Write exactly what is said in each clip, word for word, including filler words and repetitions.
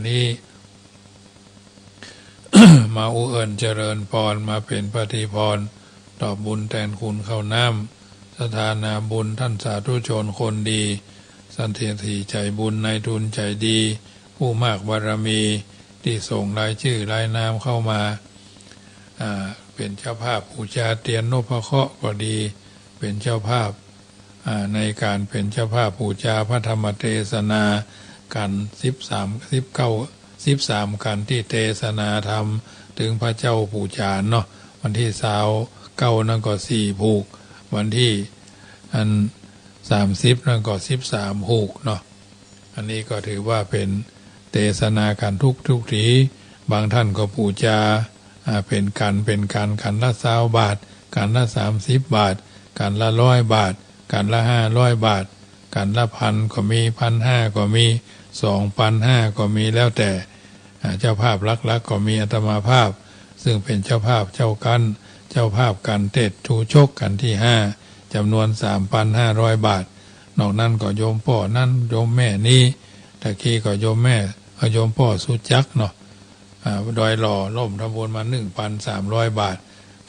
นี้ มาอู้เอิ้นเจริญปอน มาเป๋นปฏิปอน ตอบบุญแตนคุณข้าวน้ำ สถานาบุญต้านสาธุชนคนดี เศรษฐีใจ๋บุญ นายทุนใจ๋ดี ผู้มากบารมี ตี้ส่งรายจื้อรายนามเข้ามา อ่า เป๋นเจ้าภาพปู๋จาเตียนนพเคราะห์ก็ดี เป๋นเจ้าภาพ อ่า ในก๋านเป๋นเจ้าภาพปู๋จาพระธรรมเตสนา กั๋นสิบสาม สิบเก้า สิบสามกั๋นตี้เตสนาธรรม เถิงพระเจ้าปู่จ๋านเนาะ วันตี้ซาวเก้านั้นก็สี่ผูก วันตี้อันสามสิบนั้นก็สิบสามผูกเนาะ อันนี้ก็ถือว่าเป๋นเตสนากั๋นทุกทุกที บางต้านก็ปู๋จา อ่า เป๋นกั๋น เป๋นกั๋น กั๋นละซาวบาท กั๋นละสามสิบบาท กั๋นละร้อยบาท กั๋นละห้าร้อยบาท กั๋นละพันก็มี พันห้าก็มี สองปันห้าก็มี แล้วแต่ อ่า เจ้าภาพหลักๆ ก็มีอาตมาภาพ ซึ่งเป๋นเจ้าภาพเจ้ากั๋น เจ้าภาพกั๋นเตสน์ชูชกกั๋นตี้ห้า จ๋ำนวนสามปันห้าร้อยบาท นอกนั้นก็โยมป้อนั้น โยมแม่นี้ ตะกี้ก็โยมแม่ เอ่อ โยมป้อสุจักรเนาะ อ่า ดอยหล่อ ร่วมทำบุญมาหนึ่งปันสามร้อยบาท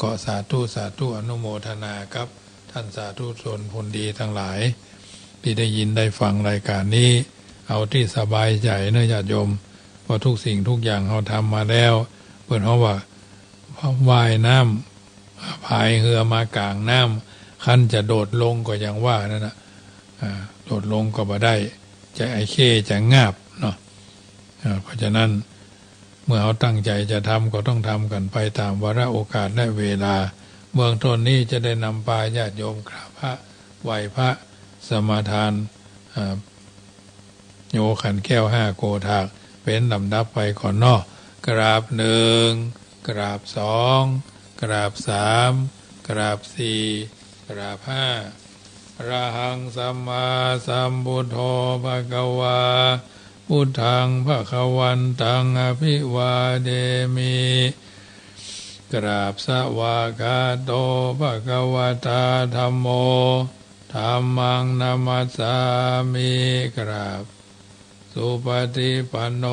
ก็สาธุ สาธุ อนุโมทนากับต้านสาธุชนคนดีตังหลาย ตี้ได้ยินได้ฟังรายก๋านนี้ เอาตี้สบายใจ๋เนาะญาติโยม เพราะทุกสิ่งทุกอย่างเฮาทำมาแล้ว เปิ้นฮ้องว่า ว่ายน้ำ พายเฮือมากลางน้ำ คันจะโดดลงก็อย่างว่านั่นน่ะ อ่า โดดลงก็บ่ได้ จะไอ้เข้จะงาบเนาะ อ่า เพราะฉะนั้น เมื่อเฮาตั้งใจ๋จะทำก็ต้องทำกั๋นไปต๋ามวาระโอกาสและเวลา เบื้องต้นนี้จะได้นำปาญาติโยมกราบพระ ไหว้พระ สมาทาน อ่า โยขันแก้วห้าโกฏาก เป๋นลำดับไปก่อนเนาะ กราบหนึ่ง กราบสอง กราบสาม กราบสี่ กราบห้า อะระหังสัมมาสัมพุทโธภะคะวา พุทธังภะคะวันตังอะภิวาเทมิ กราบ สวากขาโตภะคะวะตาธัมโม ธัมมังนะมัสสามิ กราบ สุปะฏิปันโน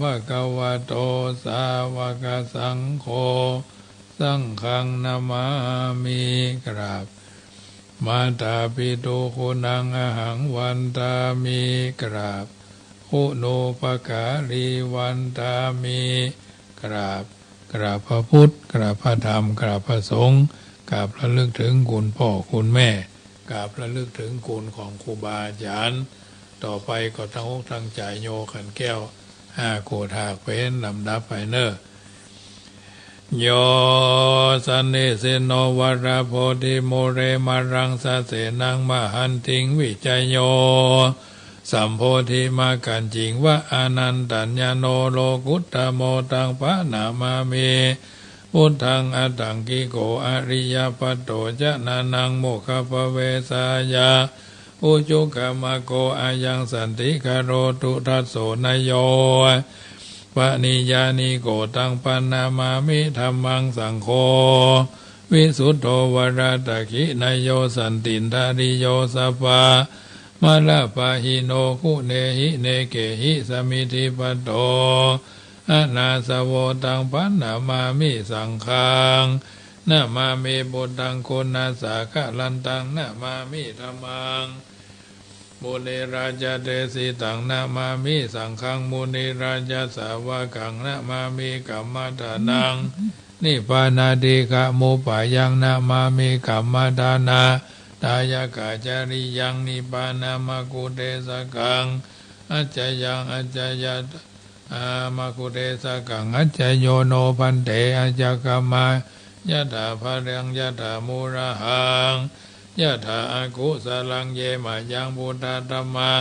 ภะคะวะโต สาวะกะสังโฆ สังฆังนะมามิ กราบ มาตาปิตุคุณังอะหังวันทามิ กราบ คุณูปการีวันทามิ กราบ กราบพระพุทธ กราบพระธรรม กราบพระสงฆ์ กราบระลึกถึงคุณป้อคุณแม่ กราบระลึกถึงคุณของครูบาอาจ๋ารย์ ต่อไปก็ตั้งอกตั้งใจ๋โยขันแก้วห้าโกฏากเป๋นลำดับไปเน่อ โย สันนิสินโน วะระโพธิมูเล มะรังสะเสนัง มะหันติง วิจโย สัมโพธิมักขัญญิง วะ อานันตัญญาโณ โลกุตตะโม ตังปะนะมามิ พุทธัง อัตถังกิโก อะริยะปัตโต จะนะนัง โมกขัพพะเวสายะ อุจุกะมะโก อะยังสันติกะโรตุ ทัสโส นะโย ปะนิยานิโก ตังปะนะมามิ ธัมมัง สังโฆ วิสุทโธ วะระตะขินะโย สันตินทะริโย สัพพะมะละปะหิโน คุเนหิ เนเกหิ สะมิทธิปัตโต อะนาสะโว ตังปะนะมามิ สังฆัง นะมามิ พุทธัง คุณัสสะคะลันตัง นะมามิ ธัมมัง มุนิราชะเดสิตัง นะมามิ สังฆัง มุนิราชะสาวะกัง นะมามิ กัมมะทานัง นิพพานาทิกะมุปปะยัง นะมามิ กัมมะทานะทายะกะจริยัง นิพพานะมะกุเทสะกัง อัจจะยัง อัจจะยะ อา มะกุเทสะกัง อัจจะโยโน ภันเต อัจจะกัมมะ ยะถาภะรัง ยะถามูระหัง ยะถาอะกุสะลัง เยมะยัง พุทธะธัมมะ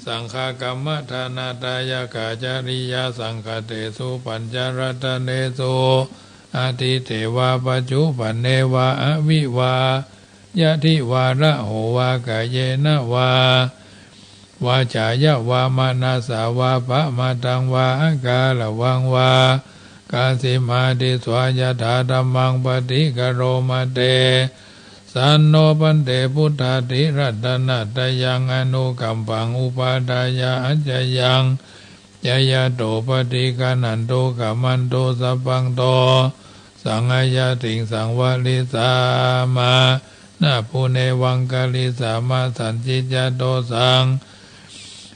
สังฆะ กัมมะทานะทายะกะจริยา สังฆะเตสุ ปัญจะรัตเนสุ อะตีเตวา ปัจจุปันเนวา อะวิวา ยะทิวา ระโหวา กะเยนะวา วาจายะวา มะนะสสะวา ปะมาทังวา อะกาละวังวา กะสิมาทิสวา ยะถาธัมมัง ปะติกะโรมะเต สันโน ภันเต พุทธาธิรัตนะตะยัง อะนุกัมปัง อุปาทายะ อัจจะยัง Yayato paṭiggaṇhantu khamatu sabbaṃ dosaṃ ayatiṃsaṃ varissamānā, punevaṃ karissāma, sañcicca dosaṃ,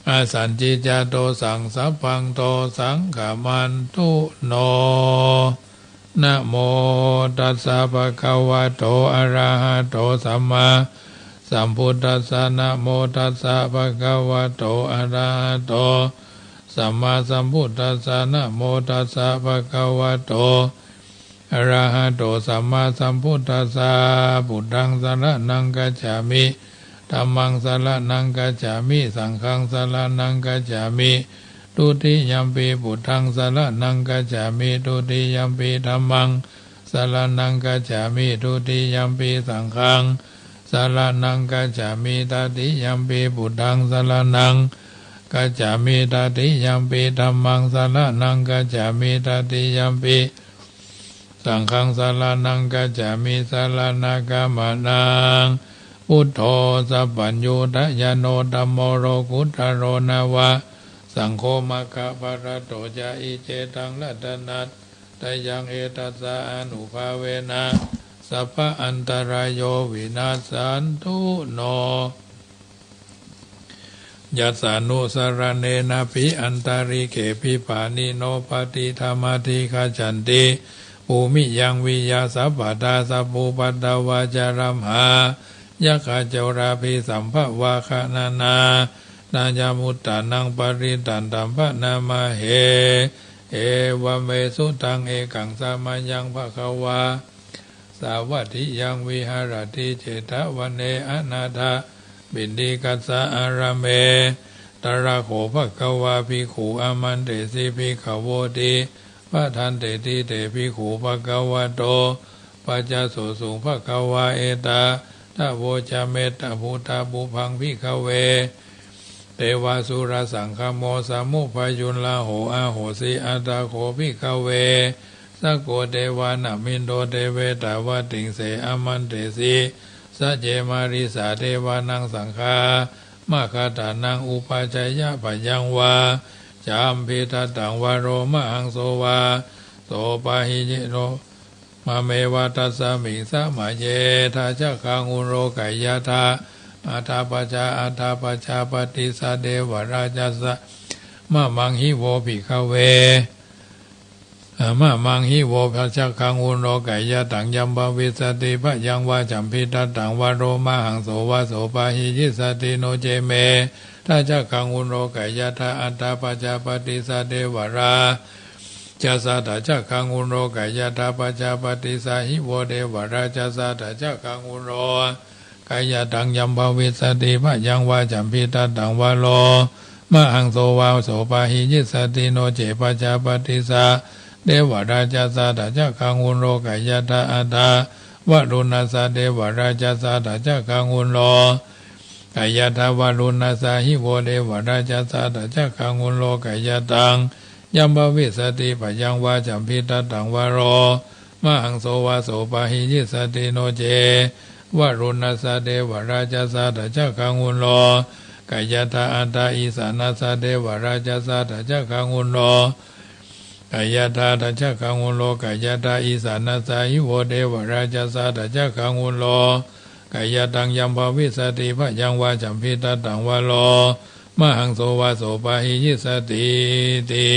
asañcicca dosaṃ, sabbaṃ dosaṃ khamantu no. Namo tassa bhagavato arahato sammāsambuddhassa. Namo tassa bhagavato arahato sammāsambuddhassa. Namo tassa bhagavato arahato sammāsambuddhassa. Buddhaṃ saraṇaṃ gacchāmi. Dhammaṃ saraṇaṃ gacchāmi. Saṅghaṃ saraṇaṃ gacchāmi. Dutiyampi buddhaṃ saraṇaṃ gacchāmi. Dutiyampi dhammaṃ saraṇaṃ gacchāmi. Dutiyampi saṅghaṃ saraṇaṃ gacchāmi. Tatiyampi buddhaṃ saraṇaṃ gacchāmi. Tatiyampi dhammaṃ saraṇaṃ gacchāmi. Tatiyampi saṅghaṃ saraṇaṃ gacchāmi. Saraṇagamanaṃ. Buddho sabbaññutañāṇo dhammo lokuttaro nava saṅgho maggaphalaṭṭho ca. Iccetaṃ ratanattayaṃ etassa ānubhāvena sabba antarāyo vinassantu no. Yassānusaraṇena antarikkhephi pāṇino patiṭṭhānadhigacchanti bhūmiyaṃ viya sabbattha. Sabbupaddavā ca yaṃ mahā yakkhaccorābhisambhavā ghananātha yamuttamaṃ parittaṃ taṃ bhaṇāma he. Evaṃ me sutaṃ. Ekaṃ samayaṃ bhagavā sāvatthiyaṃ viharati jetavane anāthapiṇḍikassa ārāme. Tatra kho bhagavā bhikkhū āmantesi bhikkhavoti. Bhadanteti te bhikkhū bhagavato paccassosuṃ. Bhagavā etadavoca. Mettābhuttapubbhaṃ bhikkhave devāsurasaṅgamo samuppajuṇhaṃ ahosi. Atha kho bhikkhave sakko devānaṃ middho devetāvattiṃse āmantesi. Sace marissa devānaṃ saṅghaṃ maggādhānaṃ uppajjeyya bhayaṃ vācamabhiṭhanaṃ vā lomahaṃso vā sopāyhi. Mameva tasmiṃ samaye dhajaggā ūḷokayyatha. Atha pacca, atha pacca paṭissa devarājassa. Mamaṃ hi vo bhikkhave, mamaṃ hi vo dhajaggā ūḷokayyataṃ yaṃ bhavissati bhayaṃ vācamabhiṭhanaṃ vā lomahaṃso vā sopāyissati. No ce me dhajaggā ūḷokayyatha. Atha pacca paṭissa devarā jassa dhajaggā ūḷokayyatha. Pacca paṭissa hi vo devarājassa dhajaggā ūḷokayyataṃ yaṃ bhavissati bhayaṃ vācamabhiṭhanaṃ vā lomahaṃso vā sopāyissati. No ce pacca paṭissa devarājassa dhajaggā ūḷokayyatha. Atha varuṇṇassa devarājassa dhajaggā ūḷo kayyatha. Varuṇṇassa hi vo devarājassa dhajaggā ūḷokayyataṃ yaṃ bhavissati bhayaṃ vācamabhiṭhanaṃ vā lomahaṃso vā sopāyissati. No ce varuṇṇassa devarājassa dhajaggā ūḷokayyatha. Atha issāṇassa devarājassa dhajaggā ūḷo kayyatha. Dhajaggā ūḷokayyatha. Issāṇassa hi vo devarājassa dhajaggā ūḷokayyataṃ yaṃ bhavissati bhayaṃ vācamabhiṭhanaṃ vā lomahaṃso vā sopāyissatiti.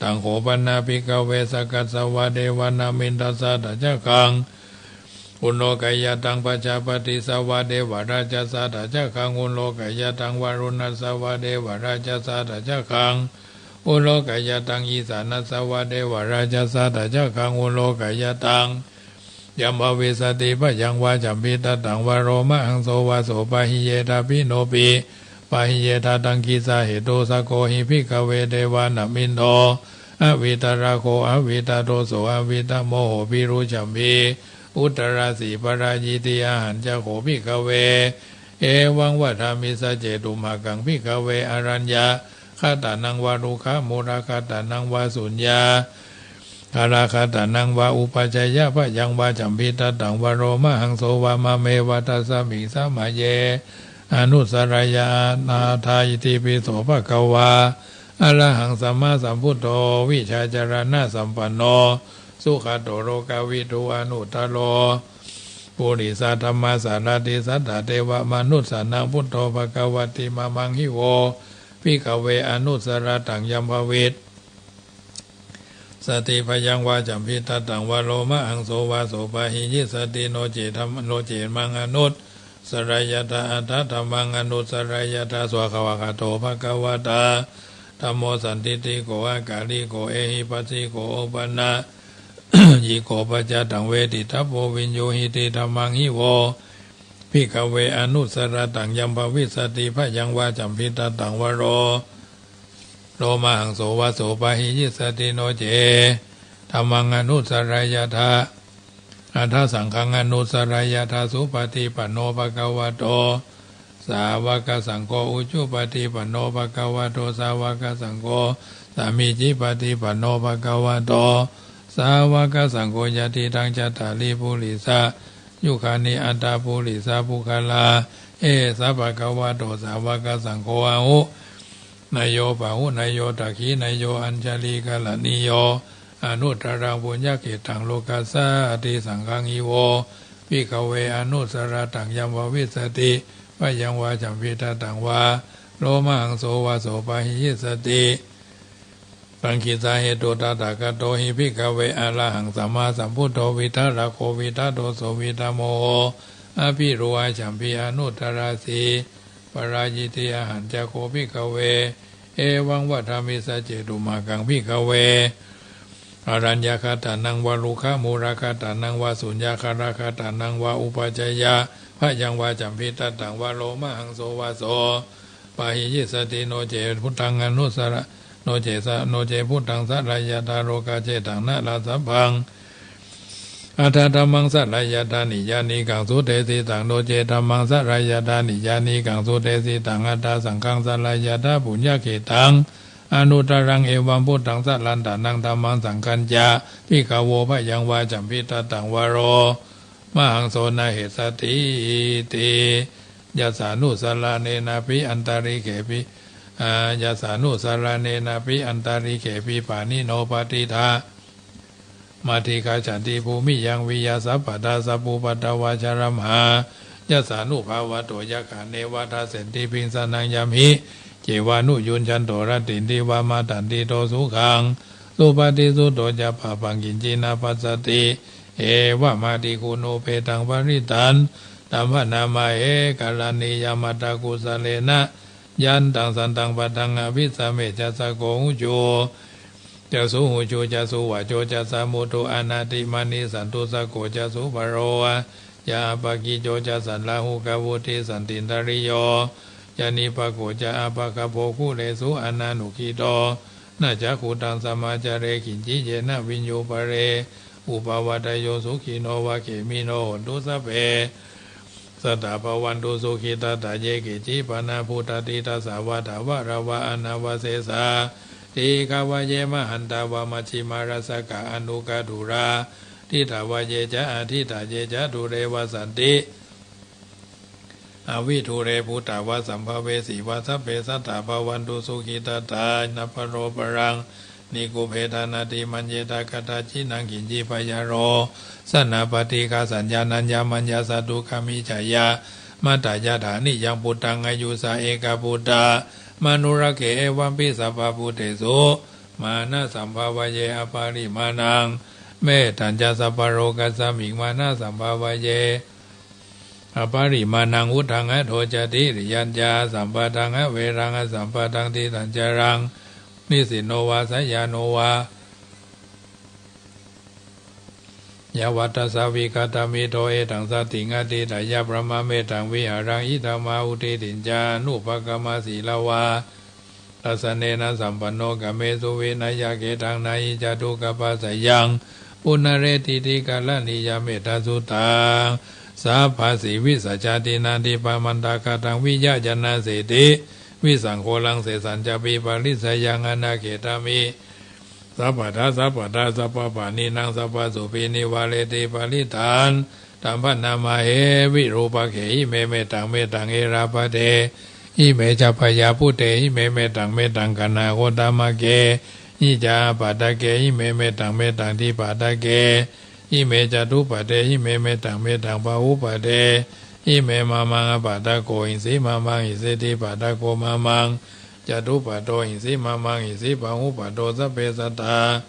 Taṃ kho pana bhikkhave sakassa vā devānaṃ middhassa dhajaggaṃ ūḷokayyataṃ pacca paṭissa vā devarājassa dhajaggā ūḷokayyataṃ varuṇṇassa vā devarājassa dhajaggaṃ ūḷokayyataṃ issāṇassa vā devarājassa dhajaggaṃ ūḷokayyataṃ yaṃ bhavissati bhayaṃ vācamabhiṭhanaṃ vā lomahaṃso vā sopāyissati. Pino pi pāyissati. Taṃ kissa hetu? Sakko hi bhikkhave devānaṃ middho avītarāgo avītadoso avītamoho bhīrucchābhī udasī parājitī. Ahañca kho bhikkhave evaṃ vadāmi: Sacce tumhākaṃ bhikkhave araññagatānaṃ vā rukkhamūlagatānaṃ vā suñña gāragatānaṃ vā uppajjeyya bhayaṃ vācamabhiṭhanaṃ vā lomahaṃso vā mameva tasmiṃ samaye anussareyya. Atha itipi so bhagavā อะระหังสัมมาสัมพุทโธ วิชชาจรณะสัมปันโน สุขะโตโลกะวิทู อนุตตะโร ปุริสะธัมมาสารถิ สัตถะเตวะมนุสสานัง พุทโธภะคะวะติ มะหัง อิโว ภิกขะเว อนุสสะระตัง ยัมภะวิสสะติ พะยังวาจ๋ำภิตะตัง วะโรมะหังโส วาโสปะหิยิสสะติ โนเจธัม โนเจธัมมัง อนุสสะระยะถะ อะถะธัมมัง อนุสสะระยะถะ สวาคาโตภะคะวะตา ธัมโม สันทิฏฐิโก อะกาลิโก เอหิปัสสิโก โอปะนะยิโก ปัจจัตตัง เวทิตัพโพ วิญญูหิติ ธัมมัง อิโว ภิกขะเว อนุสสะระตัง ยัมภะวิสสะติ พะยังวาจ๋ำภิตะตัง วะโรโรมะหังโส วาโสปะหิยิสสะติ โนเจธัมมัง อนุสสะระยะถะ อะถะสังฆัง อนุสสะระยะถะ สุปะฏิปันโน ภะคะวะโต สาวะกะสังโฆ อุจุปะฏิปันโน ภะคะวะโต สาวะกะสังโฆ สามีจิปะฏิปันโน ภะคะวะโต สาวะกะสังโฆ ยะติตัง จัตตาริ ปุริสะยุคานิ อัตถะปุริสะปุคคลา เอสะภะคะวะโต สาวะกะสังโฆ อาหุเนยโย ปาหุเนยโย ทักขิเนยโย อัญชะลีกะระณีโย อนุตตะรัง ปุญญะเขตัง โลกัสสาติ สังฆัง อิโว ภิกขะเว อนุสสะระตัง ยัมภะวิสสะติ พะยังวาจ๋ำภิตะตัง วะโรมะหังโส วาโสปะหิยิสสะติ สังคิสสาเหตุ ตถาคโตหิ ภิกขะเว อะระหังสัมมาสัมพุทโธ วีตะระโข วีตะโตโส วีตะโมโห อะภิรูหะฉัมภี อนุตตะราสี ปะรายิติ อะหัญจะโข ภิกขะเว เอวังวะทะมิสสะ เจตุมมะกัง ภิกขะเว อะรัญญะคะตะนัง วะรุกขะมูละคะตะนัง วะสุญญะคาละคะตะนัง วะอุปัชฌายะ พะยังวาจ๋ำภิตะตัง วะโรมะหังโส วาโสปะหิยิสสะติ โนเจพุทธัง อนุสสะระ โนเจสะ โนเจพุทธัง สะระยะถะ โลกะเชตัง นะระสัพพัง อะถะธัมมัง สะระยะถะ นิยานิกัง สุเตสิตัง โนเจธัมมัง สะระยะถะ นิยานิกัง สุเตสิตัง อะถะสังฆัง สะระยะถะ ปุญญะเขตัง อนุตตะรัง เอวังพุทธัง สะรันตะนัง ธัมมัง สังฆัญจะ ภิกขะโว พะยังวาจ๋ำภิตะตัง วะโรมะหังโส นะเหสะถีติ ยัสสานุสสะระเณนะปิ อันตะริกเขปิ อา ยัสสานุสสะระเณนะปิ อันตะริกเขปิ ปาณิโน ปะติฏฐะ มะติกะฉันติ ภูมิยัง วิยะสัพพะทา สัพพุปะทะวะ ชะระมหา ยัสสานุภาวะโต ยักขา เนวะทัสสันติ พิงสะนัง ยัมหิ เจวานุยุญญันโต รัตตินติวะ มะตันติโต สุขัง สุปะฏิสุตโต จะปะปัง กิญจิ นะปัสสะติ เอวะมะติ กุณูเปตัง ปะริตตัน ธัมมะนามาเห กะระณียะมะตะกุสะเลนะ ยันตัง สันตัง ปะทัง อะภิสะเมจฉะ สะโก หุจุ จะ สุหุจุ จะ สุวะโจ จะ สะมุทุ อะนาติมานี สันตุ สะโก จะ สุภะโร จะ อะปะกิจโจ จะ สัลลาหุกะวุฑิ สันตินทะริโย จะ นิปะโก จะ อะปะคะโภ คุเรสุ อะนานุกิโต นะ จะ ขุตัง สะมาจาเร กิญจิ เยนะ วิญญู ปะเร อุปะวัตโต สุขิโน วะ เขมิโน โหนตุ สัพเพ สัตตา ภะวันตุ สุขิทัตตา เย เกจิ ปะนะ ปุตตะ ติตะสสะ วะ ถาวะราวะ อะนะวะเสสา ดีฆะวะ เย มะหันตะ วะ มัชฌิมา รัสสะกะ อะนุกะทุรา ดิตะวะ เย จะ อะดิตะ เย จะ ดูเร วะสันติ อะวิดูเร ปุตตะ วะ สัมภะเวสี วะ สัพเพ สัตตา ภะวันตุ สุขิทัตตา นะปะโรปะรัง นิกุปเพทา นะติมัญเญทะ กัตถะจินัง กิญจิ พะยะโรสะนะ ปะติกาสัญญา นัญญะมัญญะ สัตถุคามิจฉายะ มัตตะ ยะถา นิยัง ปุตตัง อายุสา เอกะปุตตะ มะนุรักเข เอวัมปิ สัพพะปุตเตสุ มานะสัมภะวะเย อะปะริมาณัง เมตตัญจะ สัพพะโลกัสสะมิง มานะสัมภะวะเย อะปะริมาณัง อุทธัง อะโธ จะ ติริยัญจะ อะสัมปะทัง อะเวรัง อะสัมปะทัง ติตัญจะรัง นิสสินโน วะ สะยานุ วะ ยะวะทัสสะ วิกะตะมิโท เอตัง สะติง อะติฏฐายะ พะมะเมตัง วิหารัง อิทัง มะหาอุทธิฏฐิญจะ อะนุปะกะมะ สีลาวา ทัสสะเนนะ สัมปันโน กะเมสุ วินะยะ เขตัง นะหิ จะ ทุกขะปะสะยัง ปุนะเรติติ กะระณียะ เมตตาสุตัง สัพพะสีวิสัชชา ทินนาทิปะมันตะกะตัง วิยะยะนะ เสติวิสังโฆ ลังเสสัญจะ ปิปะริสะยัง อะนะเขทะมิ สัพพะทา สัพพะทา สัพพะปะนีนัง สัพพะสุปีนิวะเรติ ปะริตตัน ธัมมะนามาเห วิรูปะเขหิเม เมตตัง เมตตัง เอราปะเท Ime ca payāputte, ime mettaṃ mettaṃ gaṇhā gotamakkehi ca āpādake, ime mettaṃ mettaṃ dīpādake, ime ca duppadehi, ime mettaṃ mettaṃ bahuppadehi. Ime mā maṃ āpādako, isi mā maṃ, isi dīpādako mā maṃ, ca duppadehi, isi mā maṃ, isi bahuppadehi. Sabbe sattā,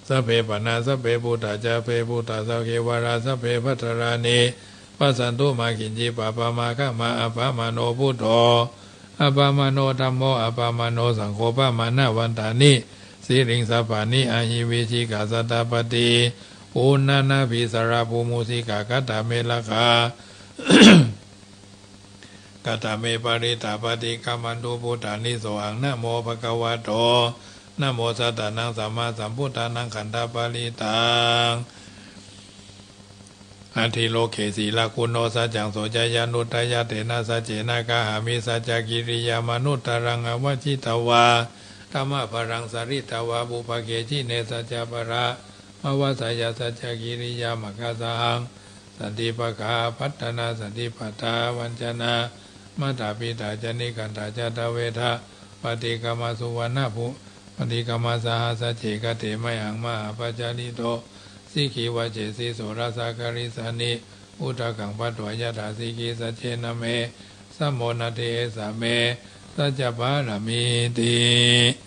sabbe pāṇā, sabbe bhūtā, sabbe bhūtā, sabbe kevalā, sabbe bhadrāni passantu, mā kiñci pāpam āgamā. Appamāṇo buddho, appamāṇo dhammo, appamāṇo saṅgho, pamāṇavantāni siriṃsapāni, ahi vicchikā satapadī uṇṇānābhī sarabū mūsikā. Katā me rakkhā, katā me parittā, paṭikkamantu bhūtāni, sohaṃ namo bhagavato, namo sattannaṃ sammāsambuddhānaṃ. Khandhaparittaṃ. Atthi loke sīlaguṇo saccaṃ soceyyanuddayā, tena saccena kāhāmi saccakiriyamanuttaraṃ, āvajjitvā dhammabalaṃ saritvā pubbake jine saccabala- mavassāya saccakiriyamagga sahaṃ, santipāgā apattanā santipattā avañcanā, mātā pitā ca nikkhantā jātaveda paṭikkama suvaṇṇabhū- paṭikkama saha sacce kate mayhaṃ mahāpajjalito sikhī vajjesi soḷasa karīsāni udakaṃ patvā yathā sikhī saccena me samo natthi esa me saccapāramīti.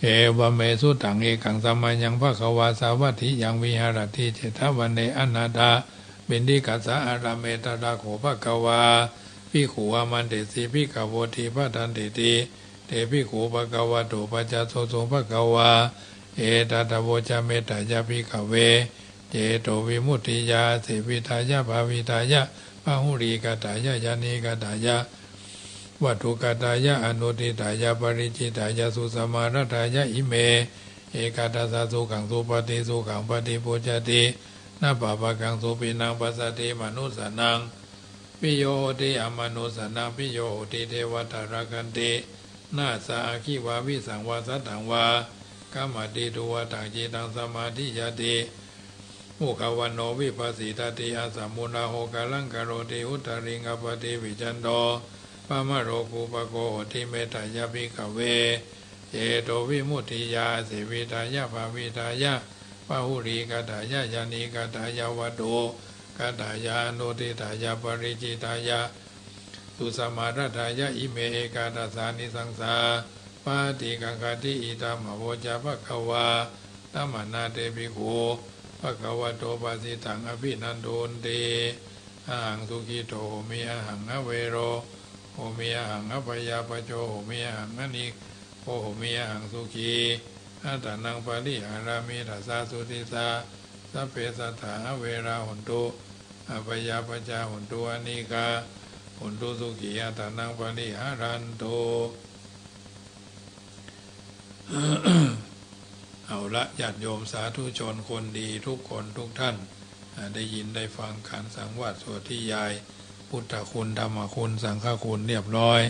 Evaṃ me sutaṃ. Ekaṃ samayaṃ bhagavā sāvatthiyaṃ viharati jetavane anāthapiṇḍikassa ārāme. Tatra kho bhagavā bhikkhū āmantesi bhikkhavoti. Bhadanteti te bhikkhū bhagavato paccassosuṃ. Bhagavā etadavoca: Mettāya bhikkhave cetovimuttiyā āsevitāya bhāvitāya bahulīkatāya yānīkatāya vatthukatāya anuṭṭhitāya paricitāya susamāraddhāya ime ekādasa sukhaṃ supati, sukhaṃ paṭibujjhati, na pāpakaṃ supinaṃ passati, manussānaṃ piyo hoti, amanussānaṃ piyo hoti, devatā rakkhanti, nāssa aggi vā visaṃ vā satthaṃ vā kamati, tuvaṭaṃ cittaṃ samādhiyati, mukhavaṇṇo vippasīdati, asammūḷho kālaṃ karoti, uttariṃ appaṭivijjhanto pamāro kupako hoti. Mettāya bhikkhave cetovimuttiyā āsevitāya bhāvitāya bahulīkatāya yānīkatāya vatthukatāya anuṭṭhitāya paricitāya susamāraddhāya ime ekādasānisaṃsā paṭikkaṅkhati. Idamavoca bhagavā. Samaṇā te bhikkhū bhagavato bhāsitaṃ abhinandunti. Ahaṃ sukhito homi, ahaṃ avero homi, ahaṃ abyāpajjho homi, ahaṃ anīgho homi, ahaṃ sukhī attānaṃ pariharāmi. Dasasūtisā. Sabbe sattā averā hontu, abyāpajjhā hontu, anīghā hontu, sukhī attānaṃ pariharantu. เอาละ ญาติโยมสาธุชนคนดีทุกคนทุกท่าน อ่า ได้ยินได้ฟังการสังวาสสวดนิยายพุทธคุณ ธรรมคุณ สังฆคุณเรียบร้อย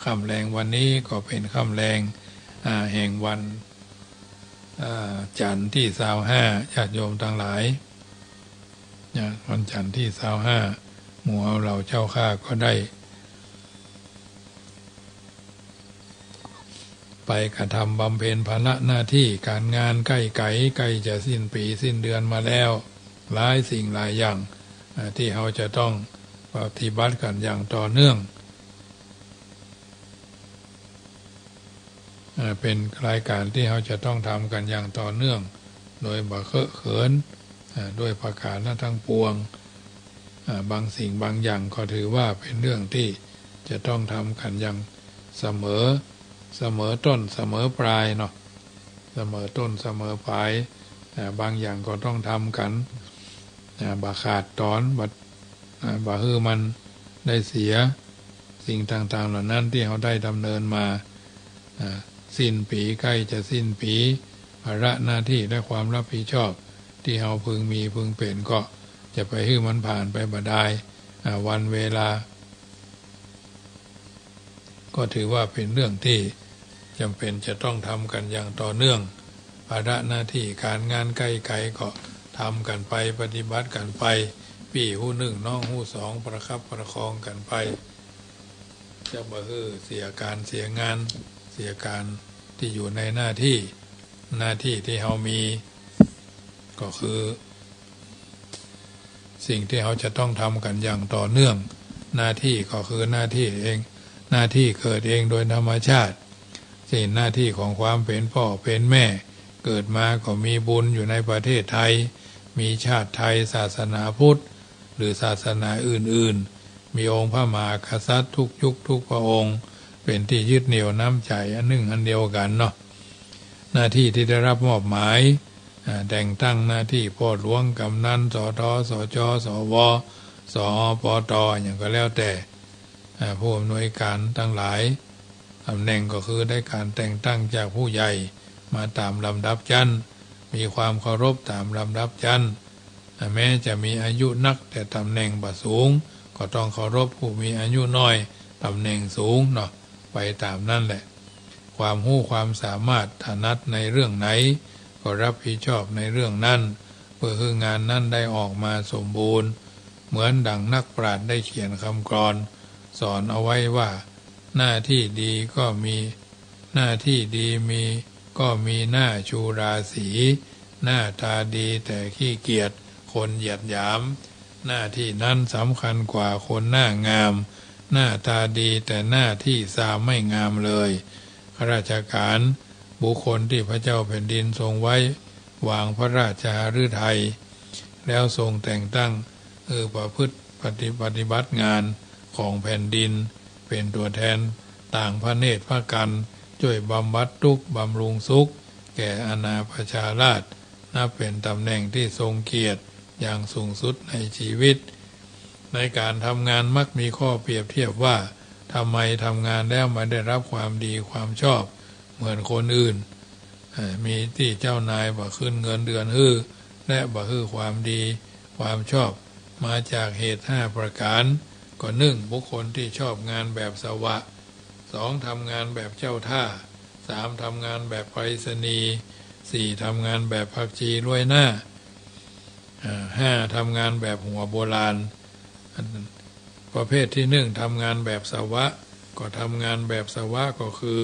ค่ำแลงวันนี้ก็เป็นค่ำแลง อ่า แห่งวัน อ่า จันทร์ที่ซาวห้า ญาติโยมตังหลาย นะ วันจันทร์ที่ซาวห้า หมู่เฮาเหล่าเจ้าข้าก็ได้ ไปกระทำบำเพ็ญภาระหน้าที่การงาน ใก้ไก๋ ใก้จะสิ้นปี๋สิ้นเดือนมาแล้ว หลายสิ่งหลายอย่าง อ่า ตี้เฮาจะต้องปฏิบัติกั๋นอย่างต่อเนื่อง อ่า เป๋นรายก๋านตี้เฮาจะต้องทำกั๋นอย่างต่อเนื่อง โดยบ่เคิอะเขิน อ่า ด้วยประก๋านทั้งปวง อ่า บางสิ่งบางอย่างก็ถือว่าเป๋นเรื่องตี้จะต้องทำกั๋นอย่างเสมอ เสมอต้นเสมอปลายเนาะ เสมอต้นเสมอปลาย อ่า บางอย่างก็ต้องทำกั๋น อ่า บ่ขาดต๋อน บ่ อ่า บ่หื้อมันได้เสีย สิ่งต่างๆ เหล่านั้นตี้เฮาได้ดำเนินมา อ่า สิ้นปี๋ ใก้จะสิ้นปี๋ ภาระหน้าตี้และความรับผิดชอบตี้เฮาพึงมีพึงเป๋นก็จะไปหื้อมันผ่านไปบ่ดาย อ่า วันเวลา ก็ถือว่าเป๋นเรื่องตี้จ๋ำเป๋นจะต้องทำกั๋นอย่างต่อเนื่อง ภาระหน้าตี้ก๋านงานใก้ไก๋ก็ทำกั๋นไป ปฏิบัติกั๋นไป ปี้ฮู้นึ่งน้องฮู้สอง ประคับประคองกั๋นไป จะบ่หื้อเสียก๋านเสียงาน เสียก๋านตี้อยู่ในหน้าตี้ หน้าตี้ตี้เฮามี ก็คือ สิ่งตี้เฮาจะต้องทำกั๋นอย่างต่อเนื่อง หน้าตี้ก็คือหน้าตี้เอง หน้าตี้เกิดเองโดยธรรมชาติ เช่นหน้าตี้ของความเป๋นป้อเป๋นแม่ เกิดมาก็มีบุญอยู่ในประเทศไทย มีชาติไทย ศาสนาพุทธ หรือศาสนาอื่นๆ มีองค์พระมหากษัตริย์ทุกยุคทุกพระองค์ เป๋นตี้ยึดเหนี่ยวน้ำใจ๋อันนึ่งอันเดียวกั๋นเนาะ หน้าตี้ตี้ได้รับมอบหมาย อ่า แต่งตั้งหน้าตี้ป้อหลวง กำนัล สท สจ สว สอ ปต อะหยังก็แล้วแต่ อ่า ผู้อำนวยก๋านตังหลาย ต๋ำแหน่งก็คือได้ก๋านแต่งตั้งจากผู้ใหญ่มาต๋ามลำดับชั้น มีความเคารพต๋ามลำดับชั้น อ่า แม้จะมีอายุนักแต่ต๋ำแหน่งบ่สูง ก็ต้องเคารพผู้มีอายุน้อย ต๋ำแหน่งสูงเนาะ ไปต๋ามนั้นแหละ ความฮู้ความสามารถ ถนัดในเรื่องไหน ก็รับผิดชอบในเรื่องนั้น เพื่อหื้องานนั้นได้ออกมาสมบูรณ์ เหมือนดั่งนักปราชญ์ได้เขียนคำกลอน สอนเอาไว้ว่า หน้าตี้ดีก็มี หน้าตี้ดีมี ก็มีหน้าชูราศี หน้าตาดีแต่ขี้เกียจ คนเหยียดหยาม หน้าตี้นั้นสำคัญกว่าคนหน้างาม หน้าตาดีแต่หน้าตี้ซามไม่งามเลย ข้าราชก๋าน บุคคลตี้พระเจ้าแผ่นดินทรงไว้ วางพระราชหฤทัย แล้วทรงแต่งตั้ง เออ ประพฤติปฏิ ปฏิบัติงานของแผ่นดิน เป๋นตั๋วแทนตางพระเนตรพระกัณฑ์ จ้วยบำบัดตุ๊กข์บำรุงสุข แก่อาณาประชาราษฎร์ นับเป๋นต๋ำแหน่งตี้ทรงเกียรติอย่างสูงสุดในชีวิต ในก๋านทำงานมักมีข้อเปรียบเทียบว่า ทำไมทำงานแล้วไม่ได้รับความดีความชอบเหมือนคนอื่น เอ่อ มีตี้เจ้านายบ่ขึ้นเงินเดือนหื้อ และบ่หื้อความดีความชอบ มาจากเหตุห้าประก๋าน ก็ นึ่ง บุคคลตี้ชอบงานแบบสวะ สอง ทำงานแบบเจ้าท่า สาม ทำงานแบบไปรษณีย์ สี่ ทำงานแบบผักชีโรยหน้า อ่า ห้า ทำงานแบบหัวโบราณ อัน ประเภทตี้นึ่ง ทำงานแบบสวะ ก็ทำงานแบบสวะก็คือ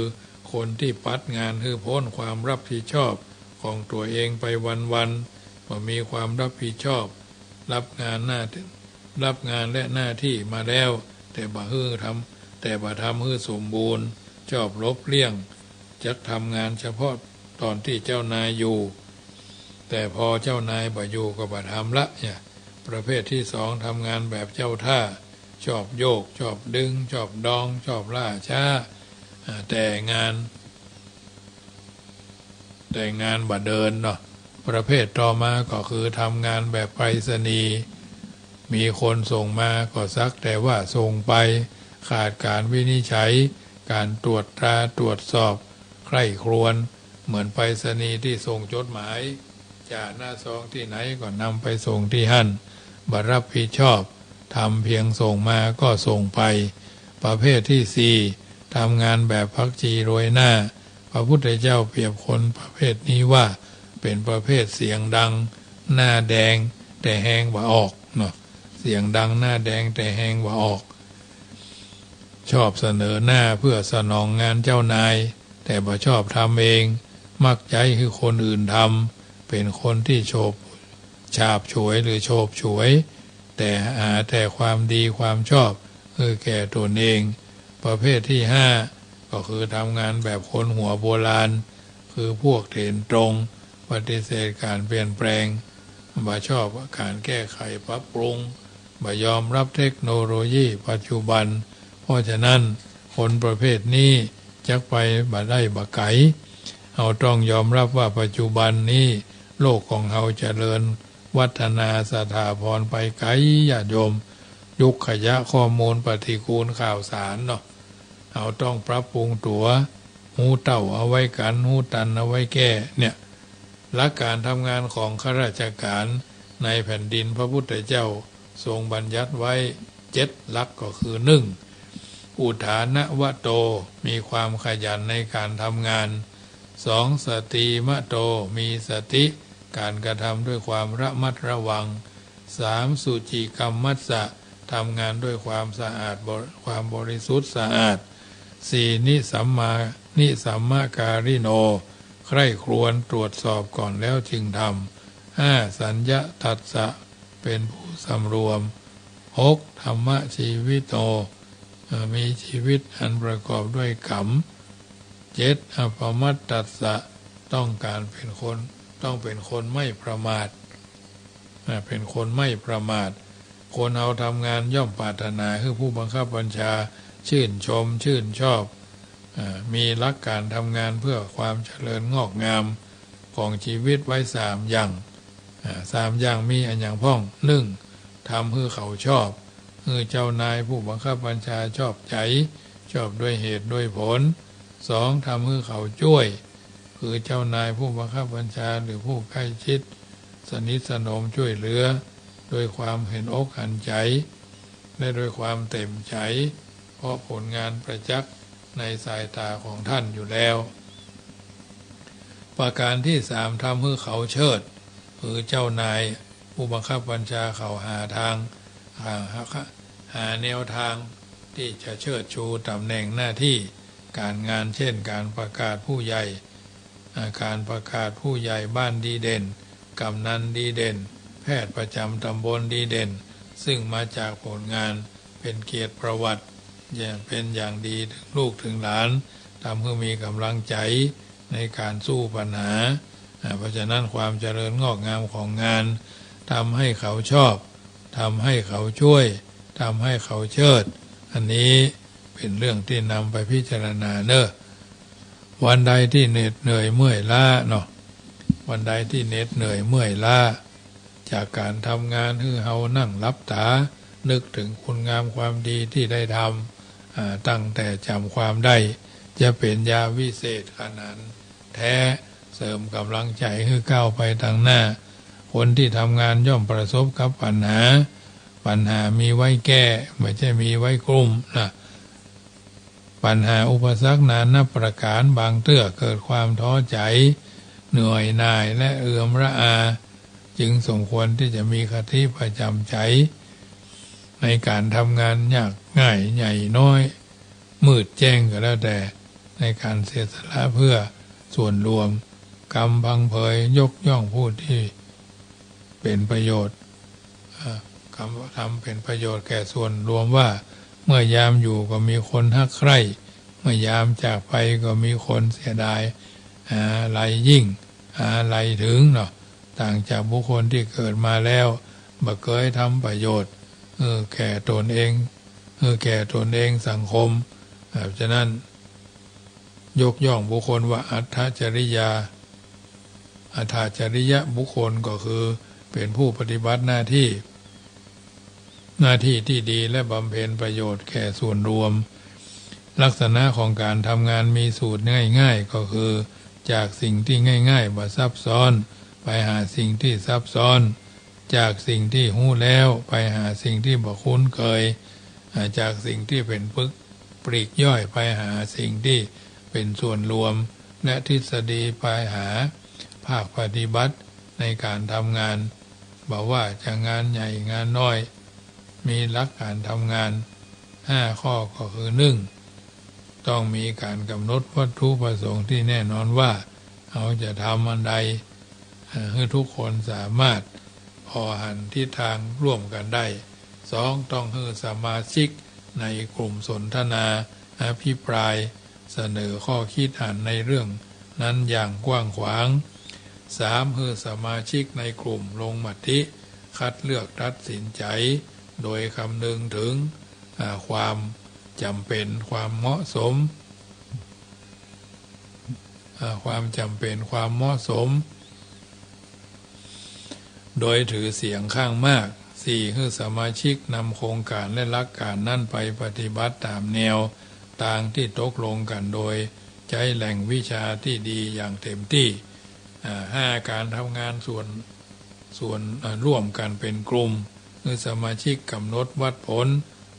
คนตี้ปัดงานหื้อป๊นความรับผิดชอบของตั๋วเองไปวันๆ บ่มีความรับผิดชอบ รับงานหน้า รับงานและหน้าตี้มาแล้ว แต่บ่หื้อทำ แต่บ่ทำหื้อสมบูรณ์ ชอบหลบเลี่ยง จักทำงานเฉพาะต๋อนตี้เจ้านายอยู่ แต่พอเจ้านายบ่อยู่ก็บ่ทำละเนี่ย ประเภทตี้สอง ทำงานแบบเจ้าท่า ชอบโยก ชอบดึง ชอบดอง ชอบล่าจ๊า อ่า แต่งาน แต่งานบ่เดินเนาะ ประเภทต่อมาก็คือทำงานแบบไปรษณีย์ มีคนส่งมาก็สักแต่ว่าส่งไป ขาดก๋านวินิจฉัย ก๋านตรวจตราตรวจสอบ ใคร่ครวญ เหมือนไปรษณีย์ตี้ส่งจดหมาย จ่าหน้าซองตี้ไหนก็นำไปส่งตี้หั้น บ่รับผิดชอบ ทำเพียงส่งมาก็ส่งไป ประเภทตี้สี่ ทำงานแบบผักชีโรยหน้า พระพุทธเจ้าเปรียบคนประเภทนี้ว่า เป๋นประเภทเสียงดัง หน้าแดง แต่แฮงบ่ออกเนาะ เสียงดังหน้าแดงแต่แฮงบ่ออก ชอบเสนอหน้าเพื่อสนองงานเจ้านาย แต่บ่ชอบทำเอง มักใจ๊หื้อคนอื่นทำ เป๋นคนตี้โฉบ ฉาบฉวยหรือโฉบฉวย แต่หาแต่ความดีความชอบหื้อแก่ตนเอง ประเภทตี้ห้า ก็คือทำงานแบบคนหัวโบราณ คือพวกเถนตรง ปฏิเสธก๋านเปลี่ยนแปลง บ่ชอบก๋านแก้ไขปรับปรุง บ่ยอมรับเทคโนโลยีปัจจุบัน เพราะฉะนั้นคนประเภทนี้จักไปบ่ได้บ่ไก๋ เฮาต้องยอมรับว่าปัจจุบันนี้โลกของเฮาเจริญวัฒนาสถาพรไปไก๋ ญาติโยม ยุคขยะข้อมูลปฏิกูลข่าวสารเนาะ เฮาต้องปรับปรุงตั๋ว ฮู้เต้าเอาไว้กั๋น ฮู้ตันเอาไว้แก้ เนี่ย หลักก๋านทำงานของข้าราชก๋านในแผ่นดินพระพุทธเจ้าทรงบัญญัติไว้เจ็ดหลักก็คือ นึ่ง อุทฐานวโต มีความขยันในก๋านทำงาน สอง สติมโต มีสติ ก๋านกระทำด้วยความระมัดระวัง สาม สุจิกัมมัสสะ ทำงานด้วยความสะอาดบริ- ความบริสุทธิ์สะอาด สี่ นิสัมมา- นิสัมมาการิโน ใคร่ครวญตรวจสอบก่อนแล้วจึงทำ ห้า สัญญตัสสะ เป็นผู้สำรวม หก ธัมมชีวิโต เอ่อ มีชีวิตอันประกอบด้วยกัม เจ็ด อัปปมัตตัสสะ ต้องการเป็นคน ต้องเป็นคนไม่ประมาท อ่า เป็นคนไม่ประมาท คนเฮาทำงานย่อมปรารถนาหื้อผู้บังคับบัญชาชื่นชม ชื่นชอบ อ่า มีหลักการทำงานเพื่อความเจริญงอกงามของชีวิตไว้สามอย่าง อ่า สามอย่างมีอะหยังพ่อง หนึ่ง ทำหื้อเขาชอบ หื้อเจ้านายผู้บังคับบัญชาชอบใจ๋ ชอบด้วยเหตุด้วยผล สอง ทำหื้อเขาจ้วย คือเจ้านายผู้บังคับบัญชาหรือผู้ใกล้ชิด สนิทสนมจ้วยเหลือ ด้วยความหันอกหันใจ๋ และด้วยความเต็มใจ๋ เพราะผลงานประจักษ์ในสายต๋าของต้านอยู่แล้ว ประการตี้สาม ทำหื้อเขาเชิด คือเจ้านายผู้บังคับบัญชาเขาหาตาง หา- หาแนวตางตี้จะเชิดชูต๋ำแหน่งหน้าตี้ก๋านงาน เช่น ก๋านประกาศผู้ใหญ่ อ่า ก๋านประกาศผู้ใหญ่บ้านดีเด่น กำนันดีเด่น แพทย์ประจ๋ำต๋ำบลดีเด่น ซึ่งมาจากผลงาน เป๋นเกียรติประวัติอย่าง เป๋นอย่างดีเถิงลูกเถิงหลาน ทำหื้อมีก๋ำลังใจ๋ในก๋านสู้ปัญหา อ่า เพราะฉะนั้นความเจริญงอกงามของงาน ทำให้เขาชอบ ทำให้เขาจ้วย ทำให้เขาเชิด อันนี้เป๋นเรื่องตี้นำไปพิจารณาเน่อ วันใดตี้เหน็ดเหนื่อยเมื่อยล้าเนาะ วันใดตี้เหน็ดเหนื่อยเมื่อยล้า จากก๋านทำงาน หื้อเฮานั่งหลับต๋า นึกเถิงคุณงามความดีตี้ได้ทำ อ่า ตั้งแต่จ๋ำความได้ จะเป๋นยาวิเศษขนาดแต๊ เสริมก๋ำลังใจ๋หื้อก้าวไปตางหน้า คนตี้ทำงานย่อมประสบกับปัญหา ปัญหามีไว้แก้ บ่ใจ้มีไว้กลุ้มนะ ปัญหาอุปสรรคนานับประก๋าน บางเตื้อเกิดความท้อใจ๋ เหนื่อยหน่าย และเอือมระอา จึงสมควรตี้จะมีคติประจ๋ำใจ๋ ในก๋านทำงานยากง่ายใหญ่น้อย มืดแจ้งก็แล้วแต่ ในก๋านเสียสละเพื่อส่วนรวม กำพังเผยยกย่องผู้ตี้เป๋นประโยชน์ อ่า กำ- ทำเป๋นประโยชน์แก่ส่วนรวมว่า เมื่อยามอยู่ก็มีคนฮักใคร่ เมื่อยามจากไปก็มีคนเสียดาย อาลัยยิ่ง อาลัยเถิงเนาะ ต่างจากบุคคลตี้เกิดมาแล้ว บ่เกยทำประโยชน์ เออ แก่ตนเอง เออ แก่ตนเองสังคม อ่า ฉะนั้น ยกย่องบุคคลว่าอัตถจริยา อัตถจริยะบุคคลก็คือเป๋นผู้ปฏิบัติหน้าตี้ หน้าตี้ตี้ดีและบำเพ็ญประโยชน์แก่ส่วนรวม ลักษณะของก๋านทำงานมีสูตรง่ายๆ ก็คือ จากสิ่งตี้ง่ายๆ บ่ซับซ้อน ไปหาสิ่งตี้ซับซ้อน จากสิ่งตี้ฮู้แล้วไปหาสิ่งตี้บ่คุ้นเคย อ่า จากสิ่งตี้เป๋นปึกปลีกย่อยไปหาสิ่งตี้เป๋นส่วนรวม และทฤษฎีไปหาภาคปฏิบัติในก๋านทำงาน บ่ว่าจะงานใหญ่งานน้อย มีหลักก๋านทำงานห้าข้อก็คือ นึ่ง ต้องมีก๋านก๋ำหนดวัตถุประสงค์ตี้แน่นอนว่าเฮาจะทำอันใด อ่า หื้อทุกคนสามารถผ่อหันทิศตางร่วมกั๋นได้ สอง ต้องหื้อสมาชิกในกลุ่มสนทนา อภิปราย เสนอข้อคิดหันในเรื่องนั้นอย่างกว้างขวาง สาม หื้อสมาชิกในกลุ่มลงมติ คัดเลือกตัดสินใจ๋ โดยคำนึงเถิง อ่า ความจ๋ำเป๋น ความเหมาะสม อ่า ความจ๋ำเป๋น ความเหมาะสม โดยถือเสียงข้างมาก สี่ หื้อสมาชิกนำโครงก๋านและหลักก๋านนั้นไปปฏิบัติต๋ามแนวตางตี้ตกลงกั๋นโดยใจ๊แหล่งวิชาตี้ดีอย่างเต๋มตี้ อ่า ห้า ก๋านทำงานส่วน ส่วน อ่า ร่วมกั๋นเป๋นกลุ่ม หื้อสมาชิกก๋ำหนดวัดผล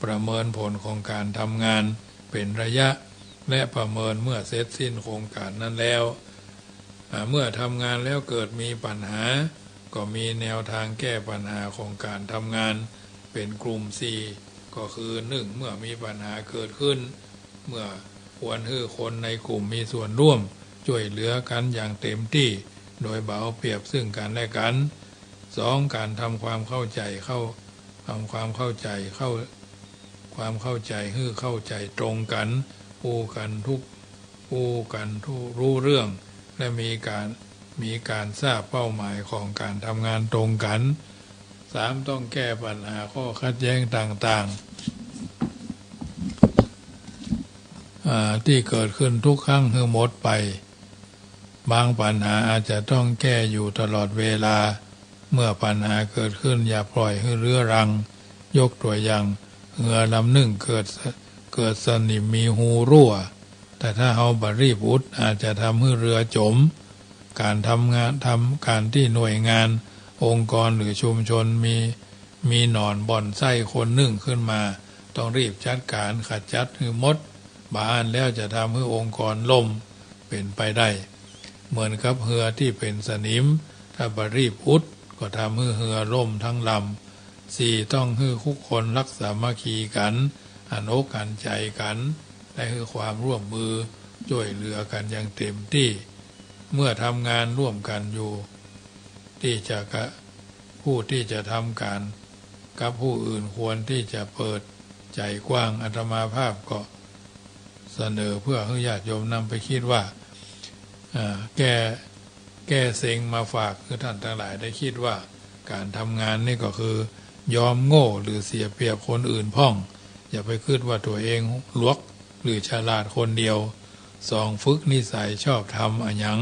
ประเมินผลของก๋านทำงานเป๋นระยะ และประเมินเมื่อเสร็จสิ้นโครงก๋านนั้นแล้ว อ่า เมื่อทำงานแล้วเกิดมีปัญหา ก็มีแนวตางแก้ปัญหาของก๋านทำงาน เป็นกลุ่มสี่ ก็คือ นึ่ง เมื่อมีปัญหาเกิดขึ้น เมื่อควรหื้อคนในกลุ่มมีส่วนร่วม จ้วยเหลือกั๋นอย่างเต๋มตี้ โดยบ่เอาเปรียบซึ่งกั๋นและกั๋น สอง ก๋านทำความเข้าใจ๋เข้า ทำความเข้าใจ๋เข้า ความเข้าใจ๋หื้อเข้าใจ๋ตรงกั๋น อู้กั๋นทุก อู้กั๋นทุก ฮู้เรื่อง และมีก๋าน มีก๋านทราบเป้าหมายของก๋านทำงานตรงกั๋น สาม ต้องแก้ปัญหาข้อขัดแย้งต่างๆ อ่า ตี้เกิดขึ้นทุกครั้งหื้อหมดไป บางปัญหาอาจจะต้องแก้อยู่ตลอดเวลา เมื่อปัญหาเกิดขึ้นอย่าปล่อยหื้อเรื้อรัง ยกตั๋วอย่าง เฮือลำนึ่งเกิดส- เกิดสนิมมีฮูรั่ว แต่ถ้าเฮาบ่รีบอุด อาจจะทำหื้อเฮือจ๋ม ก๋านทำงาน ทำก๋านตี้หน่วยงาน องค์กรหรือชุมชนมี มีหนอนบ่อนไส้คนนึ่งขึ้นมา ต้องรีบจัดก๋านขจัดหื้อหมด บ่าอั้นแล้วจะทำหื้อองค์กรล่ม เป๋นไปได้ เหมือนกับเฮือตี้เป๋นสนิม ถ้าบ่รีบอุด ก็ทำหื้อเฮือล่มทั้งลำ สี่ ต้องหื้อทุกคนฮักสามัคคีกั๋น หันอกหันใจ๋กั๋น และหื้อความร่วมมือ จ้วยเหลือกั๋นอย่างเต๋มตี้ เมื่อทำงานร่วมกั๋นอยู่ ตี้จะกะ- ผู้ตี้จะทำก๋านกับผู้อื่นควรตี้จะเปิดใจ๋กว้าง อาตมาภาพก็เสนอเพื่อหื้อญาติโยมนำไปกึ๊ดว่า อ่า แก้ แก้เซ็งมาฝากหื้อต้านตังหลายได้กึ๊ดว่า ก๋านทำงานนี่ก็คือยอมโง่หรือเสียเปรียบคนอื่นพ่อง อย่าไปกึ๊ดว่าตั๋วเองหลวกหรือฉลาดคนเดียว สอง ฝึกนิสัยชอบทำอะหยัง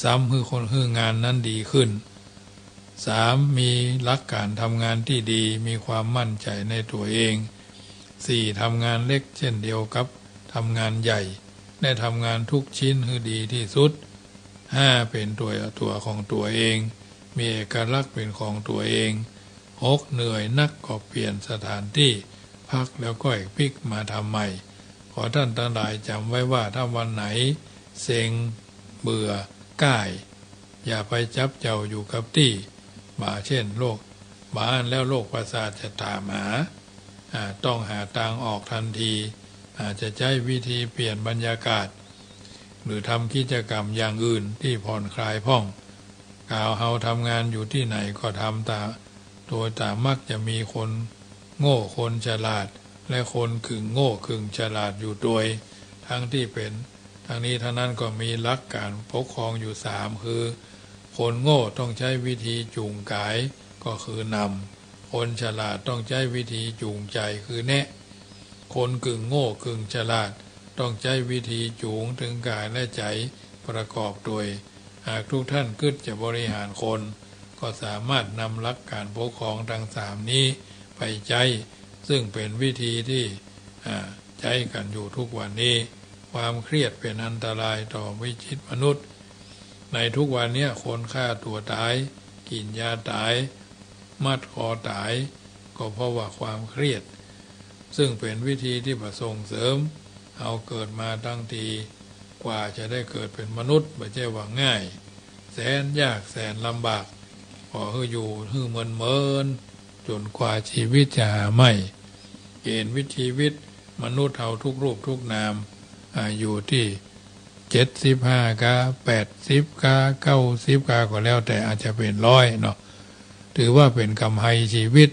ซ้ำหื้อคนหื้องานนั้นดีขึ้น สาม มีหลักก๋านทำงานตี้ดี มีความมั่นใจ๋ในตั๋วเอง สี่ ทำงานเล็กเช่นเดียวกับทำงานใหญ่ และทำงานทุกชิ้นหื้อดีตี้สุด ห้า เป๋นตั๋ว- ตั๋วของตั๋วเอง มีเอกลักษณ์เป๋นของตั๋วเอง หก เหนื่อยนักก็เปลี่ยนสถานตี้พักแล้วก้อยปิ๊กมาทำใหม่ ขอต้านตังหลายจ๋ำไว้ว่าถ้าวันไหนเซ็ง เบื่อ ก้าย อย่าไปจับเจ้าอยู่กับตี้ บ่าเช่นโรค บ่าอั้นแล้วโรคประสาทจะต๋ามหา อ่า ต้องหาตางออกตันที อาจจะใจ๊วิธีเปลี่ยนบรรยากาศ หรือทำกิจกรรมอย่างอื่นตี้ผ่อนคลายพ่อง ก๋าวเฮาทำงานอยู่ตี้ไหนก็ต๋าม ต๋า โดยต๋ามมักจะมีคนโง่คนฉลาด และคนกึ่งโง่กึ่งฉลาดอยู่ตวย ทั้งตี้เป๋น ทั้งนี้ทั้งนั้นก็มีหลักก๋านปกครองอยู่สาม คือ คนโง่ต้องใจ๊วิธีจูงก๋าย ก็คือนำ คนฉลาดต้องใจ๊วิธีจูงใจ๋ คือแนะ คนกึ่งโง่กึ่งฉลาดต้องใจ๊วิธีจูงเถิงก๋ายและใจ๋ประกอบตวย หากทุกท่านกึ๊ดจะบริหารคน ก็สามารถนำหลักก๋านปกครองตังสามนี้ไปใจ๊ ซึ่งเป๋นวิธีตี้ อ่า ใจ๊กั๋นอยู่ทุกวันนี้ ความเครียดเป๋นอันตรายต่อวิถีมนุษย์ ในทุกวันเนี้ยคนฆ่าตั๋วต๋าย กิ๋นยาต๋าย มัดคอต๋าย ก็เพราะว่าความเครียด ซึ่งเป๋นวิธีตี้บ่ส่งเสริม เฮาเกิดมาตังที กว่าจะได้เกิดเป๋นมนุษย์ บ่ใจ้ว่าง่าย แสนยากแสนลำบาก ขอหื้ออยู่หื้อเมินๆ จ๋นกว่าจีวิตจะหาใหม่ เกณฑ์วิถีชีวิตมนุษย์เฮาทุกรูปทุกนาม อ่า อยู่ตี้ เจ็ดสิบห้ากา แปดสิบกา เก้าสิบกา ก็แล้วแต่ อาจจะเป๋นร้อยเนาะ ถือว่าเป๋นก๋ำไรจีวิต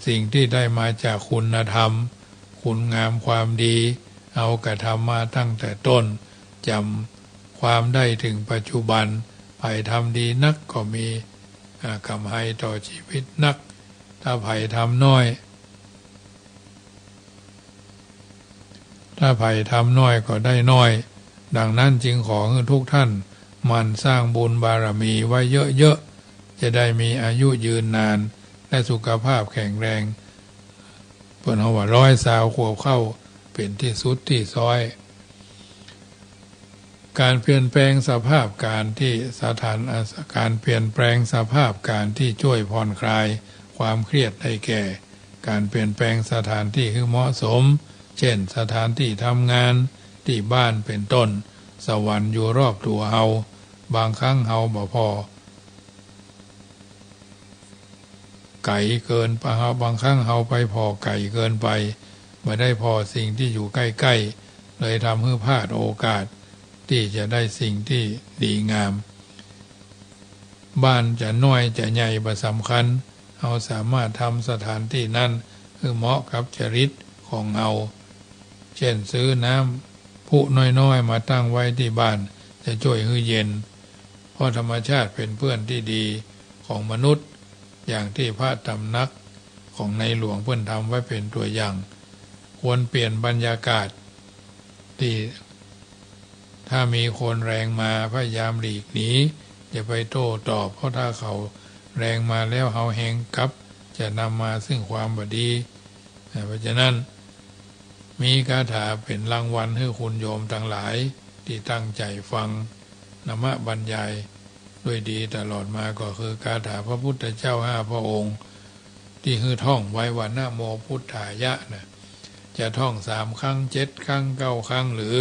สิ่งตี้ได้มาจากคุณธรรม คุณงามความดี เฮากระทำมาตั้งแต่ต้น จ๋ำความได้เถิงปัจจุบัน ใผทำดีนักก็มี อ่า ก๋ำไรต่อจีวิตนัก ถ้าใผทำน้อย ถ้าใผทำน้อยก็ได้น้อย ดังนั้นจึงขอหื้อทุกท่านหมั่นสร้างบุญบารมีไว้เยอะๆ จะได้มีอายุยืนนาน และสุขภาพแข็งแรง เปิ้นเฮาว่าร้อยซาวขวบเข้า เป๋นตี้สุดตี้ซ้อย ก๋านเปลี่ยนแปลงสภาพก๋านตี้สถาน- อ่า ก๋านเปลี่ยนแปลงสภาพก๋านตี้จ้วยผ่อนคลายความเครียดได้แก่ ก๋านเปลี่ยนแปลงสถานตี้หื้อเหมาะสม เช่น สถานตี้ทำงาน ตี้บ้าน เป๋นต้น สวรรค์อยู่รอบตั๋วเฮา บางครั้งเฮาบ่ผ่อ ไก๋เกินไป บางครั้งเฮาไปผ่อไก๋เกินไป บ่ได้ผ่อสิ่งตี้อยู่ใก้ๆ เลยทำหื้อพลาดโอกาสตี้จะได้สิ่งตี้ดีงาม บ้านจะน้อยจะใหญ่บ่สำคัญ เฮาสามารถทำสถานตี้นั้นหื้อเหมาะกับจริตของเฮา เช่น ซื้อน้ำพุน้อยๆ มาตั้งไว้ตี้บ้าน จะจ้วยหื้อเย็น เพราะธรรมชาติเป๋นเพื่อนตี้ดีของมนุษย์ อย่างตี้พระตำหนักของในหลวงเปิ้นทำไว้เป๋นตั๋วอย่าง ควรเปลี่ยนบรรยากาศตี้ ถ้ามีคนแรงมา พยายามหลีกหนี อย่าไปโต้ตอบ เพราะถ้าเขาแรงมาแล้ว เฮาแฮงกลับ จะนำมาซึ่งความบ่ดี อ่า เพราะฉะนั้น มีคาถาเป๋นรางวัลหื้อคุณโยมตังหลายตี้ตั้งใจ๋ฟังธรรมบรรยายด้วยดีตลอดมา ก็คือคาถาพระพุทธเจ้าห้าพระองค์ ตี้หื้อท่องไว้ว่า นะโมพุทธายะ นะ จะท่องสามครั้ง เจ็ดครั้ง เก้าครั้ง หรือ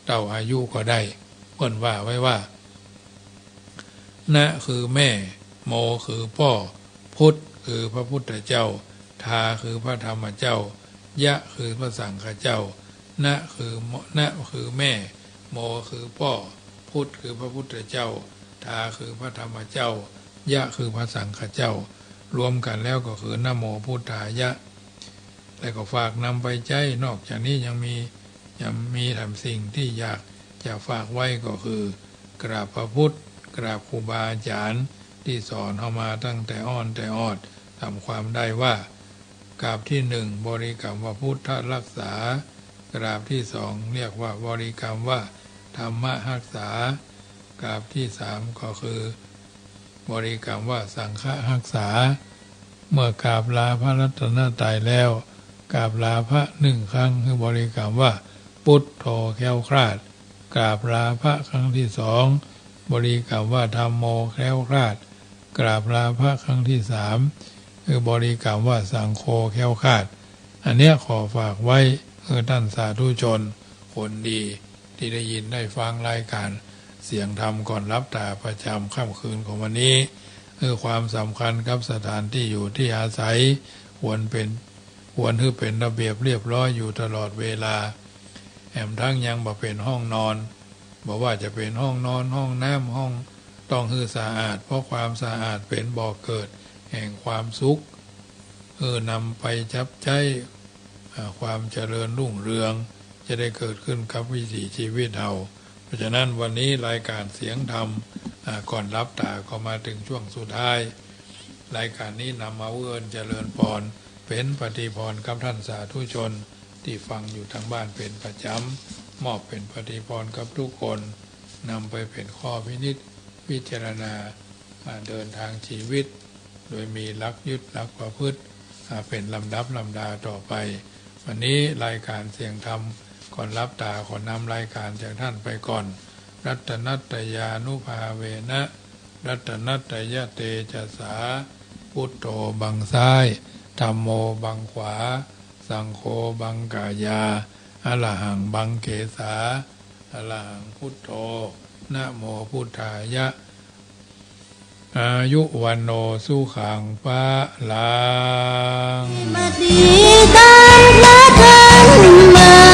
เต้าอายุก็ได้ เปิ้นว่าไว้ว่า นะ คือแม่ โม คือป้อ พุทธ คือพระพุทธเจ้า ทา คือพระธรรมเจ้า ยะ คือพระสังฆเจ้า นะ คือ นะ คือแม่ โม คือป้อ พุทธ คือพระพุทธเจ้า ทา คือพระธรรมเจ้า ยะ คือพระสังฆเจ้า รวมกั๋นแล้วก็คือ นะโมพุทธายะ แล้วก็ฝากนำไปใจ๊ นอกจากนี้ยังมี ยังมีแถมสิ่งตี้อยากจะฝากไว้ก็คือ กราบพระพุทธ กราบครูบาอาจ๋ารย์ตี้สอนเฮามาตั้งแต่อ้อนแต่ออด จำความได้ว่า กราบตี้หนึ่ง บริกรรมว่าพุทธรักษา กราบตี้สอง เรียกว่าบริกรรมว่าธรรมรักษา กราบตี้สามก็คือ บริกรรมว่าสังฆรักษา เมื่อกราบลาพระรัตนตรัยแล้ว กราบลาพระหนึ่งครั้ง คือบริกรรมว่า ปุทโธแคล้วคลาด กราบลาพระครั้งตี้สอง บริกรรมว่า ธัมโมแคล้วคลาด กราบลาพระครั้งตี้สาม คือบริกรรมว่า สังโฆแคล้วคลาด อันเนี้ยขอฝากไว้ คือต้านสาธุชนคนดี ตี้ได้ยินได้ฟังรายการเสียงธรรมก่อนหลับต๋าประจ๋ำค่ำคืนของวันนี้ คือความสำคัญกับสถานตี้อยู่ตี้อาศัย ควรเป๋น ควรหื้อเป๋นระเบียบเรียบร้อยอยู่ตลอดเวลา แหมทั้งยังบ่เป๋นห้องนอน บ่ว่าจะเป๋นห้องนอน ห้องน้ำ ห้อง ต้องหื้อสะอาด เพราะความสะอาดเป๋นบ่อเกิดแห่งความสุข หื้อนำไปจับใจ๊ อ่า ความเจริญรุ่งเรือง จะได้เกิดขึ้นกับวิถีชีวิตเฮา เพราะฉะนั้นวันนี้รายการเสียงธรรม อ่า ก่อนหลับต๋าก็มาเถิงช่วงสุดท้าย รายการนี้นำมาเอื้อเจริญพร เป๋นปฏิพรกับต้านสาธุชนตี้ฟังอยู่ตางบ้านเป๋นประจ๋ำ มอบเป๋นปฏิพรกับกู้คน นำไปเป๋นข้อพินิจพิจารณา อ่า เดินทางชีวิต โดยมีหลักยึดหลักประพฤติ อ่า เป๋นลำดับลำดาต่อไป วันนี้รายการเสียงธรรมก่อนหลับต๋าขอนำรายการจากต้านไปก่อน รัตนัตตยานุภาเวนะ รัตนัตตยเตจสา พุทโธบังซ้าย ธัมโมบังขวา สังโฆบังกายา อะระหังบังเขสา อะระหังพุทโธ นะโมพุทธายะ อายุวัณโณสุขังพลัง มติตังพระธรรมา